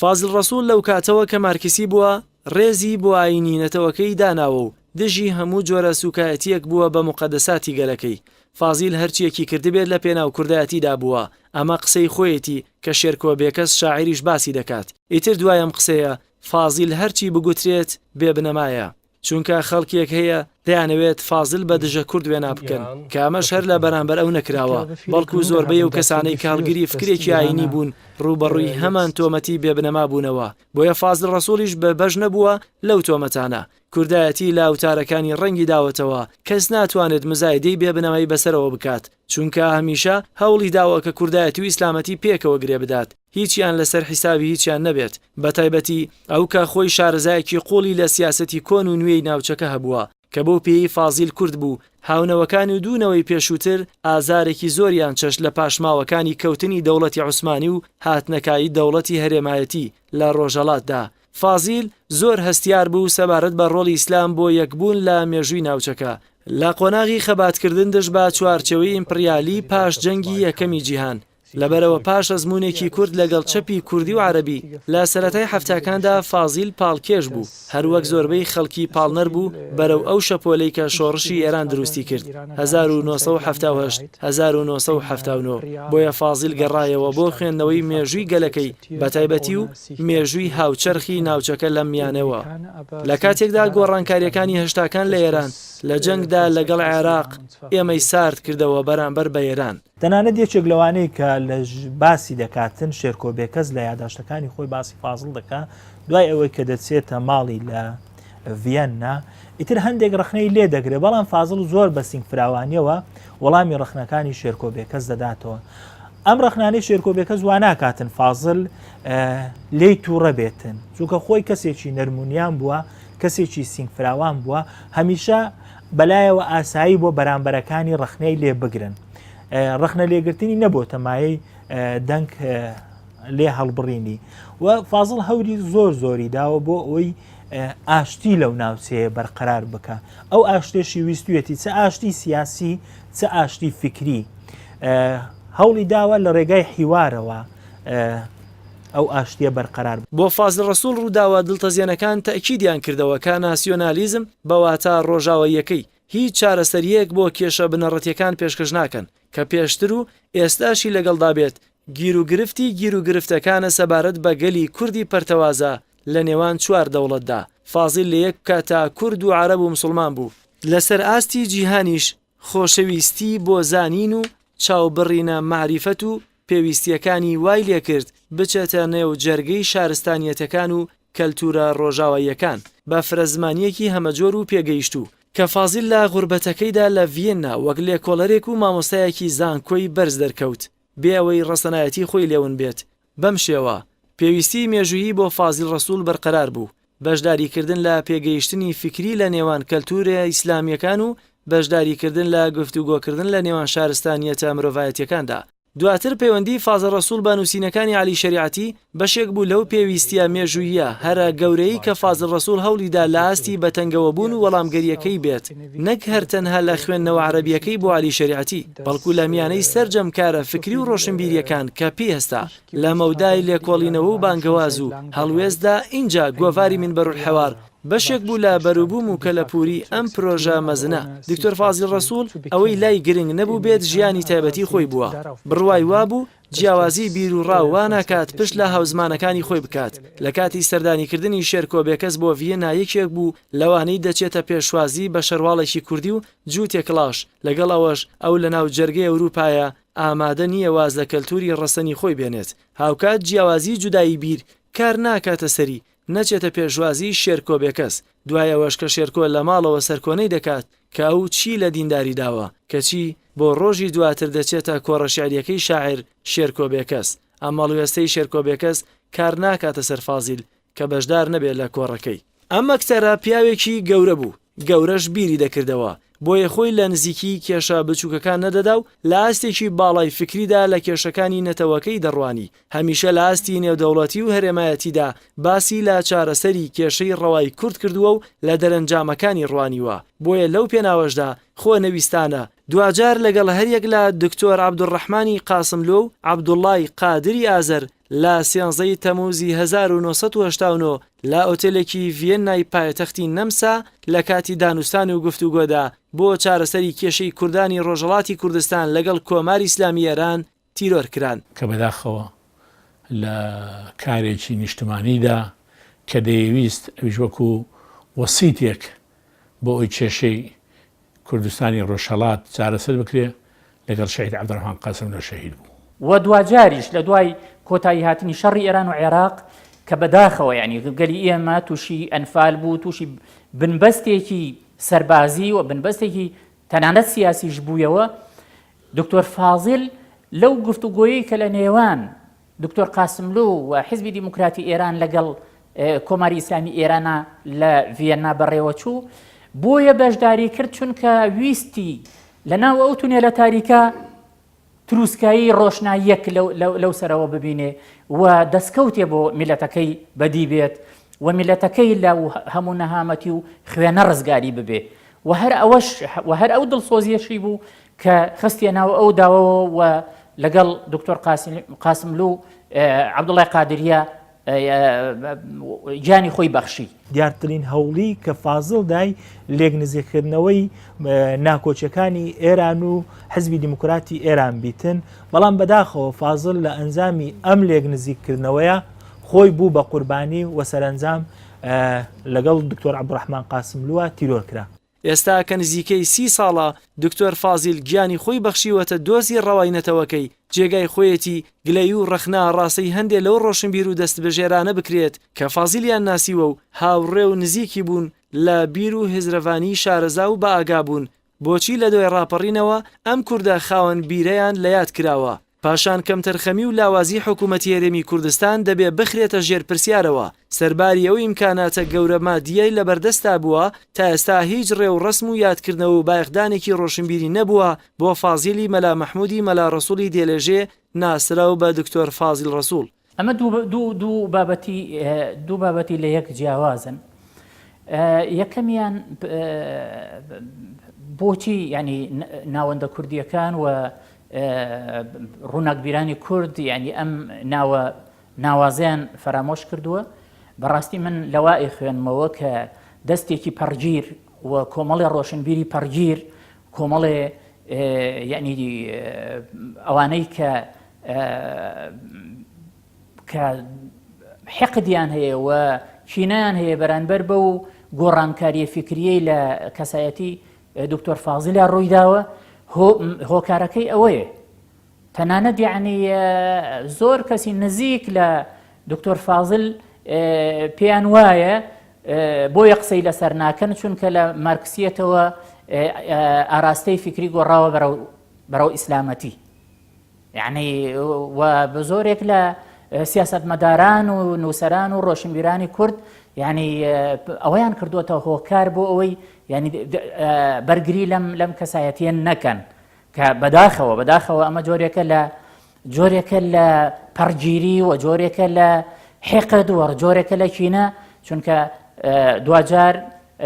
فازیل ڕەسوڵ لەو کاتەوە کە مارکسی بووە، ڕێزی بۆ ئایینی نەتەوەکەی داناوە و دژی هەموو جۆرە سووکایەتییەک بووە بە موقەدەساتی گەلەکەی. فازیل هەرچییەکی کردبێت لە پێناو کوردایەتیدا بووە، ئەمە قسەی خۆیەتی کە شێرکۆ بێکەس شاعیریش باسی دەکات. ئیتر دوای ئەم قسەیە فازیل هەرچی بگوترێت بێ بنەمایە. چونکە خەڵکێک هەیە دەیانەوێت فازل بە دژە کورد وێنا بکەن، کە ئەمەش هەر لە بەرامبەر ئەو نەکراوە، بەڵکو زۆربەی ئەو کەسانەی کە هەڵگری فکرێکی ئایینی بوون ڕووبەڕووی هەمان تۆمەتی بێ بنەما بوونەوە، بۆیە فازل ڕەسوڵیش بە بەش نەبووە لەو تۆمەتانە. کوردایەتی لە وتارەکانی ڕەنگی داوەتەوە، کەس ناتوانێت مزایدەی بێ بنەمای بەسەرەوە بکات، چونکە هەمیشە هەوڵی داوە کە کوردایەتی و ئیسلامەتی پێکەوە گرێ بدات، هیچیان لەسەر حیسابی هیچیان نەبێت، بەتایبەتی ئەو کە خۆی شارەزایەکی قوڵی لە سیاسەتی کۆن و نوێی ناوچەکە هەبووە، کە بەو پێیەی فازیل کورد بوو، هاونەوەکانی و دوو نەوەی پێشووتر ئازارێکی زۆریان چەشت لە پاشماوەکانی کەوتنی دەوڵەتی عوسمانی و هاتنەکایی دەوڵەتی هەرێمایەتی لە ڕۆژهەڵاتدا. فازیل زۆر هەستیار بوو سەبارەت بە ڕۆڵی ئیسلام بۆ یەکبوون لە مێژووی ناوچەکە لە قۆناغی خەباتکردن دژ بە چوارچێوەی ئیمپڕیالی پاش جەنگی یەکەمی جیهان. لەبەرئەوە پاش ئەزموونێکی کورت لەگەڵ چەپی کوردی و عەرەبی لە سەرەتای حەفتاکاندا فازیل پاڵکێش بوو، هەروەک زۆربەی خەڵکی پاڵنەر بوو بەرەو ئەو شەپۆلەی کە شۆڕشی ئێران دروستی کرد 1978، 1979، بۆیە فازیل گەڕایەوە بۆ خوێندنەوەی مێژووی گەلەکەی بەتایبەتی و مێژووی هاوچەرخی ناوچەکە لەم میانەوە لە کاتێکدا گۆڕانکارییەکانی هەشتاکان لە ئێران لە جەنگدا لەگەڵ عێراق ئێمەی سارد کردەوە بەرامبەر بە ئێران. تەنانەت یەکێک لەوانەی کە لە باسی دەکاتن شێرکۆ بێکەس لە یاداشتەکانی خۆی باسی فازڵ دەکا دوای ئەوەی کە دەچێتە ماڵی لە ڤیەننا ئیتر هەندێک ڕخنەی لێ دەگرێت بەڵام فازڵ زۆر بە سینگ فراوانیەوە وەڵامی ڕخنەکانی شێرکۆ بێکەس دەداتەوە ئەم ڕخنانەی شێرکۆ بێکەس وا ناکاتن فازل لێی تووڕە بێتن چونکە خۆی کەسێکی نەرمونیان بووە کەسێکی سینگ فراوان بووە هەمیشە بەلایەوە ئاسایی بۆ بەرامبەرەکانی ڕەخنەی لێ بگرن. ڕەخنە لێگرتنی نەبۆتە مایەی دەنگ لێ هەڵبڕینی و فازڵ هەوری زۆر زۆری داوە بۆ ئەوەی ئاشتی لەو ناوچەیە بەرقەرار بکە ئەو ئاشتێشی ویستویەتی چ ئاشتی سیاسی چ ئاشتی فکری هەوڵی داوە لە ڕێگای حیوارەوە ئەو ئاشتیە بەرقەرار. بۆ فازل ڕەسوڵ ڕووداوە دڵتەزێنەکان تەئکیدیان کردەوە کە ناسیۆنالیزم بە واتا ڕۆژاواییەکەی هیچ چارەسەرییەک بۆ کێشە بنەڕەتییەکان پێشکەش ناکەن کە پێشتر و ئێستاشی لەگەڵدا بێت گیروگرفتی گیروگرفتەکانە سەبارەت بە گەلی کوردی پەرتەوازە لە نێوان چوار دەوڵەتدا فازیل لە یەک کاتا کورد و عەرەب و مسوڵمان بوو. لەسەر ئاستی جیهانیش خۆشەویستی بۆ زانین و چاوبڕینە مەعریفەت و پێویستییەکانی وای لێکرد بچێتە نێو جەرگەی شارستانییەتەکان و کەلتوورە ڕۆژاواییەکان بە فرەزمانییەکی هەمەجۆر و پێگەیشتوو. کە فازیل لە غوربەتەکەیدا لە ڤیەننا وەک لێکۆڵەرێک و مامۆستایەکی زانکۆی بەرز دەرکەوت، بێ ئەوەی ڕەسەنایەتی خۆی لێ ون بێت. بەم شێوە، پێویستیی مێژوویی بۆ فازیل ڕەسووڵ بەرقەرار بوو، بەشداریکردن لە پێگەیشتنی فیکری لە نێوان کەلتوورە ئیسلامییەکان و بەشداریکردن لە گفتوگۆکردن لە نێوان شارستانییەتە مرۆڤایەتییەکاندا. دواتر پەیوەندیی فازڵ ڕەسووڵ بە نووسینەکانی عەلی شەریعەتی بەشێک بوو لەو پێویستییە مێژووییە هەرە گەورەی کە فازڵ ڕەسووڵ هەوڵی دا لە ئاستی بەتەنگەوەبوون و وەڵامگەرییەکەی بێت نەک هەر تەنها لە خوێندنەوە عەرەبییەکەی بۆ عەلی شەریعەتی بەڵکو لە میانەی سەرجەم کارە فکری و ڕۆشنبیرییەکان کە پێی هەستا لە مەودای لێکۆڵینەوە و بانگەواز و هەڵوێستدا ئینجا گۆڤاری منبەرولحوار بەشێک بوو لە بەروبووم و کەلەپووری ئەم پرۆژە مەزنە. دکتۆر فازیل ڕەسووڵ ئەوەی لای گرنگ نەبووبێت ژیانی تایبەتی خۆی بووە. بڕوای وابوو جیاوازی بیروڕا وا ناکات پشت لە هاوزمانەکانی خۆی بکات. لە کاتی سەردانیکردنی شێرکۆ بێکەس بۆ ڤیەننا یەکێک بوو لەوانەی دەچێتە پێشوازی بە شەرواڵێکی کوردی و جووتێ کڵاش، لەگەڵ ئەوەش ئەو لەناو جەرگەی ئەوروپایە ئامادە نییە واز لە کەلتووری ڕەسەنی خۆی بێنێت. هاوکات جیاوازی جودایی بیر. کار ناکاتە سەری نەچێتە پێشوازی شێرکۆ بێکەس، دوای ئەوەش کە شێرکۆ لە ماڵەوە سەرکۆنەی دەکات کە ئەو چی لە دینداری داوە، کەچی بۆ ڕۆژی دواتر دەچێتە کۆڕە شیعریەکەی شاعیر شێرکۆ بێکەس، ئەم هەڵوێستەی شێرکۆ بێکەس کار ناکاتە سەر فازیل کە بەشدار نەبێت لە کۆڕەکەی. ئەم ئەکتەرە پیاوێکی گەورە بوو، گەورەش بیری دەکردەوە، بۆیە خۆی لە نزیکی کێشە بچووکەکان نەدەدا و لە ئاستێکی باڵای فیکریدا لە کێشەکانی نەتەوەکەی دەڕوانی، هەمیشە لە ئاستی نێودەوڵەتی و هەرێمایەتیدا باسی لە چارەسەری کێشەی ڕەوای کورد کردووە و لە دەرەنجامەکانی ڕوانیوە، بۆیە لەو پێناوەشدا خۆنەویستانە، دواجار لەگەڵ هەریەک لە دکتۆر عەبدولڕەحمانی قاسملۆ و عەبدوڵڵای قادری ئازەر لە سێنزە ی تەمووزی 1989 لە ئۆتێلێکی ڤیەننای پایتەختی نەمسا لە کاتی دانوستان و گفتوگۆدا بۆ چارەسەری کێشەی کوردانی ڕۆژهەڵاتی کوردستان لەگەڵ کۆماری ئیسلامی ئێران تیرۆر کران. کە بەداخەوە لە کارێکی نیشتمانیدا کە دەیەویست ئەویش وەکوو وەسیتێک بۆ ئەوی کێشەی کوردستانی ڕۆژهەڵات چارەسەر بکرێ، لەگەڵ شەهید عەبدوڕەحمان قاسملۆ شەهید بوو. و دواجاریش لە دوای کۆتایی هاتنی شەڕی ئێران و عێراق کە بەداخەوە یانی گەلی ئێمە تووشی ئەنفال بوو، تووشی بنبەستێکی سەربازی و بنبەستێکی تەنانەت سیاسیش بوویەوە، دکتۆر فازیل لەو گفتوگۆیەی کە لە نێوان دکتۆر قاسملوو و حیزبی دیموکراتی ئێران لەگەڵ کۆماری ئیسلامی ئێرانە لە ڤیەننا بەڕێوەچوو، بۆیە بەشداری کرد چونکە ویستی لە ناو ئەو تونێلە تاریکە تروسکایی ڕۆشناییەک لەو سەرەوە ببینێ و دەستکەوتێ بۆ میلەتەکەی بەدی بێت و میلەتەکەی لە هەموو نەهامەتی و خوێنە ڕزگاری ببێ و هەر ئەوەش و هەر ئەو دڵسۆزیەشی بوو کە خستیە ناو ئەو داوەوە و لەگەڵ دکتۆر قاسملوو عەبدوڵای قادریە گیانی خۆی بەخشی. دیارترین هەوڵی کە فازڵ دای لێک نزیککردنەوەی ناکۆکیەکانی ئێران و حزبی دیموکراتی ئێران بیتن، بەڵام بەداخەوە فازڵ لە ئەنجامی ئەم لێک نزیککردنەوەیە خۆی بوو بە قوربانی و سەرەنجام لەگەڵ دکتۆر عەبدوڕەحمان قاسملووە تیرۆر کرا. ئێستا کە نزیکەی سی ساڵە دکتۆر فازیل گیانی خۆی بەخشیوەتە دۆزی ڕەوای نەتەوەکەی، جێگای خۆیەتی گلەیی و ڕەخنە ئاڕاستەی هەندێ لەو ڕۆشنبیر و دەستبژێرانە بکرێت کە فازیلیان ناسیوە و هاوڕێ و نزیکی بوون لە بیر و هزرەڤانی شارەزا و بەئاگا بوون بۆچی لە دوای ڕاپەڕینەوە ئەم کوردە خاوەن بیرەیان لە یاد کراوە. پاشان کەمتەرخەمی و لاوازی حکوومەتی هەرێمی کوردستان دەبێ بخرێتە ژێر پرسیارەوە، سەرباری ئەو ئیمکاناتە گەورە مادییەی لەبەردەستا بووە، تا ئێستا هیچ ڕێ و ڕەسم و یادکردنەوە و بایەخدانێکی ڕۆشنبیری نەبووە بۆ فازیلی مەلا مەحموودی مەلا ڕەسووڵی دێلێژێ ناسراو بە دکتۆر فازیل ڕەسووڵ. ئەمە دوو بابەتی دوو بابەتی لە یەک جیاوازن. یەکەمیان بۆچی ینی ناوەندە کوردیەکان و ڕووناکبیرانی کورد یعنی ئەم ناوە ناوازەیان فەرامۆش کردووە بەڕاستی من لەوا ئەیخوێنمەوە کە دەستێکی پەڕگیر و کۆمەڵێ ڕۆشنبیری پەڕگیر کۆمەڵێ یعنی ئەوانەی کە کە حقدیان هەیە و کینەیان هەیە بەرانبەر بەو گۆڕانکاریە فیکریەی لە کەسایەتی دکتۆر فازیلا ڕوویداوە هۆکارەکەی ئەوەیە تەنانەت یعنی زۆر کەسی نزیک لە دکتۆر فازل پێیان وایە بۆیە قسەی لەسەر ناکەن چونکە لە مارکسیەتەوە ئاراستەی فیکری گۆڕاوە بەرەو ئیسلامەتی یعنی و بە زۆرێک لە سیاسەتمەداران و نووسەران و ڕۆشنبیرانی کورد یعنی ئەوەیان کردووەتە هۆکار بۆ ئەوەی یعنی بەرگری لەم لەم کەسایەتیە نەکەن کە بەداخەوە بەداخەوە ئەمە جۆرێکە لە جۆرێکە لە پەڕگیری و جۆرێکە لە حقد و جۆرێکە لە کینە چونکە دواجار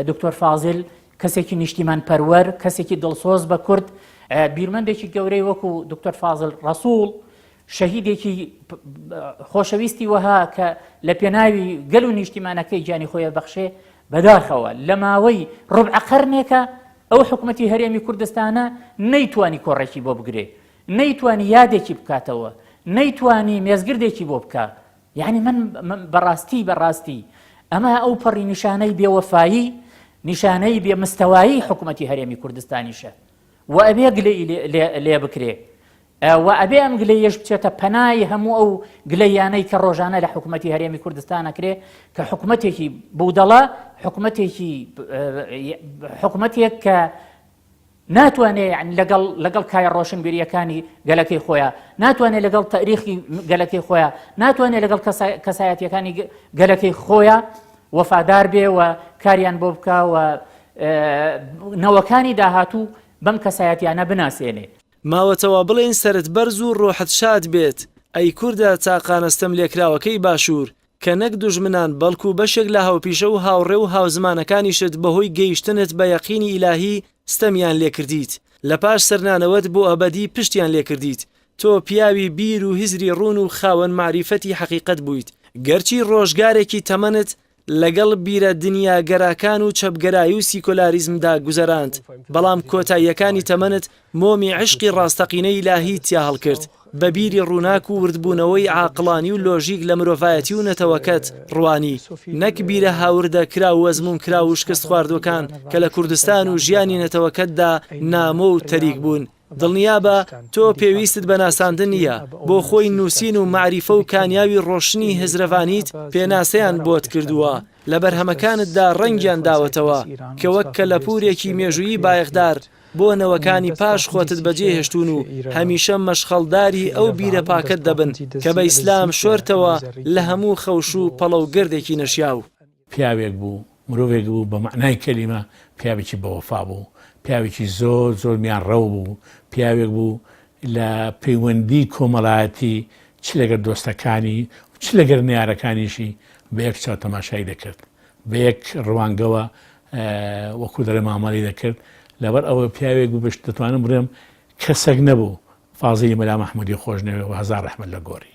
دکتۆر فازیل کەسێکی نیشتیمان پەروەر کەسێکی دڵسۆز بە کورد بیرمەندێکی گەورەی وەکو دکتۆر فازل ڕەسوڵ شەهیدێکی خۆشەویستی وەها کە لە پێناوی گەل و نیشتیمانەکەی گیانی خۆی بەخشێ بەداخەوە لە ماوەی ڕبع قەرنێکە ئەو حکومەتی هەرێمی کوردستانە نەیتوانی کۆڕێکی بۆ بگرێ نەیتوانی یادێکی بکاتەوە نەیتوانی مێزگردێکی بۆ بکە یعنی من بەڕاستی بەڕاستی ئەمە ئەو پەڕی نیشانەی بێوەفایی نیشانەی بێ مستەوایی حکوومەتی هەرێمی کوردستانیشە و ئەبێ گلەی لێ بکرێ. و ئەبێ ئەم گلەییەش بچێتە پەنای هەموو ئەو گلەییانەی کە ڕۆژانە لە حکوومەتی هەرێمی کوردستان ئەکرێ کە حکوومەتێکی بودەڵە حکوومەتێکی حکوومەتێک کە ناتوانێت لەگەڵ لەگەڵ کایە ڕۆشنبیریەکانی گەلەکەی خۆیان ناتوانێت لەگەڵ تاریخی گەلەکەی خۆیان ناتوانێت لەگەڵ کەسایەتیەکانی گەلەکەی خۆیان وەفادار بێ و کاریان بۆ بکە و نەوەکانی داهاتوو بەم کەسایەتیانە بناسێنێ. ماوەتەوە بڵێین سەرت بەرز و ڕۆحت شاد بێت ئەی کوردە تاقانە ستەملێکراوەکەی باشوور کە نەک دوژمنان بەڵکو بەشێک لە هاوپیشە و هاوڕێ و هاوزمانەکانیشت بەهۆی گەیشتنت بە یەقینی ئیلاهی ستەمیان لێکردیت لە پاش سەرنانەوەت بۆ ئەبەدی پشتیان لێکردیت تۆ پیاوی بیر و هزری ڕوون و خاوەن مەعریفەتی حەقیقەت بوویت گەرچی ڕۆژگارێکی تەمەنت لەگەڵ بیرە دنیاگەراکان و چەپگەرایی و سیکۆلاریزمدا گوزەراند، بەڵام کۆتاییەکانی تەمەنت مۆمی عیشقی ڕاستەقینەی ئیلاهیت تیا هەڵکرد، بە بیری ڕووناک و وردبوونەوەی عاقڵانی و لۆژیک لە مرۆڤایەتی و نەتەوەکەت ڕوانی، نەک بیرە هاوردە کراو و ئەزموونکراو و شکستخواردووەکان کە لە کوردستان و ژیانی نەتەوەکەتدا نامۆ و تەریک بوون. دڵنیابە تۆ پێویستت بە ناساندن نییە، بۆ خۆی نووسین و مەعریفە و کانیاوی ڕۆشنی هزرەڤانیت پێناسەیان بۆت کردووە، لە بەرهەمەکانتدا ڕەنگیان داوەتەوە کە وەک کەلەپوورێکی مێژوویی بایەخدار بۆ نەوەکانی پاش خۆتت بەجێهێشتوون و هەمیشە مەشخەڵداری ئەو بیرە پاکەت دەبن کە بە ئیسلام شۆرتەوە لە هەموو خەوش و پەڵە و گەردێکی نەشیاو. پیاوێک بوو، مرۆڤێک بوو بە مەعنای کەلیمە پیاوێکی بەوەفا بوو، پیاوێکی زۆر زۆر میانڕەو بوو، پیاوێک بوو لە پەیوەندی کۆمەڵایەتی چ لەگەر دۆستەکانی و چ لەگەر نەیارەکانیشی بە یەک چاو تەماشای دەکرد، بە یەک ڕوانگەوە وەکو دەڵێ مامەڵەی دەکرد، لەبەر ئەوە پیاوێک بوو دەتوانم بڵێم کەسێک نەبوو فازیلی مەلا مەحمودی خۆش نەوێ و هەزار ڕەحمەت لە گۆڕی.